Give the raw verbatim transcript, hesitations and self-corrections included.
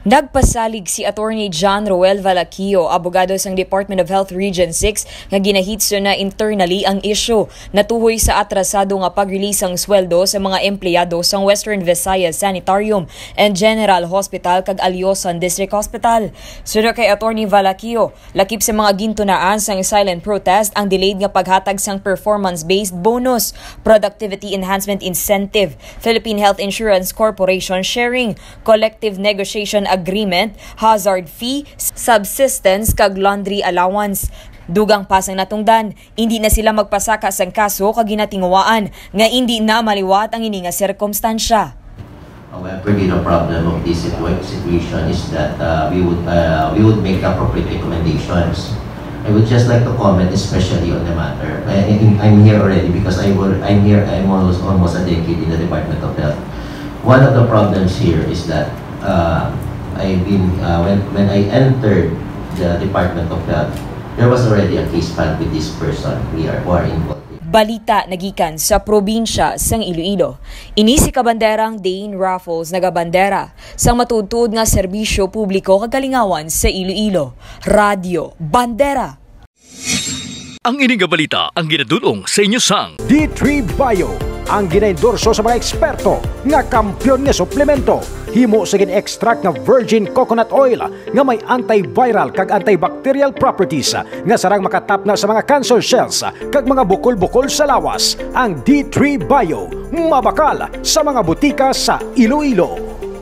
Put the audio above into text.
Nagpasalig si Attorney John Roel Valaquio, abogado sang Department of Health Region six, nga ginahitso na internally ang issue natuhoy sa atrasado nga pag-release sang sweldo sa mga empleyado sang Western Visayas Sanitarium and General Hospital kag Alyosan District Hospital. Suno kay Attorney Valaquio, lakip sa mga gintunaan sang silent protest ang delayed nga paghatag sang performance-based bonus, productivity enhancement incentive, Philippine Health Insurance Corporation sharing, collective negotiation agreement, hazard fee, subsistence kag laundry allowance. Dugang pa sang natungdan, indi na sila magpasaka sang kaso kag ginatinguhaan nga indi na maliwat ang ini nga sirkumstansya. However, the problem of this situa- situation is that uh, we would uh, we would make appropriate recommendations. I would just like to comment especially on the matter. I, I'm here already because I will, I'm here. I'm almost almost a decade in the Department of Health. One of the problems here is that uh, I've been uh, when when I entered the Department of Health, there was already a case filed with this person we are who are involved. Balita nagikan sa probinsya sang Iloilo. Ini si Kabanderang Dane Raffles nagabandera sang matuod-tuod nga serbisyo publiko kag kalingawan sa Iloilo. Radyo Bandera. Ang ini nga balita ang ginadul-ong sa inyo sang D three Bio, ang ginaendorso sa mga eksperto nga kampiyon nga suplemento. Himo sa gin-extract nga virgin coconut oil nga may antiviral kag antibacterial properties nga sarang makatapna sa mga cancer cells kag mga bukol-bukol sa lawas. Ang D three Bio, mabakal sa mga butika sa Iloilo.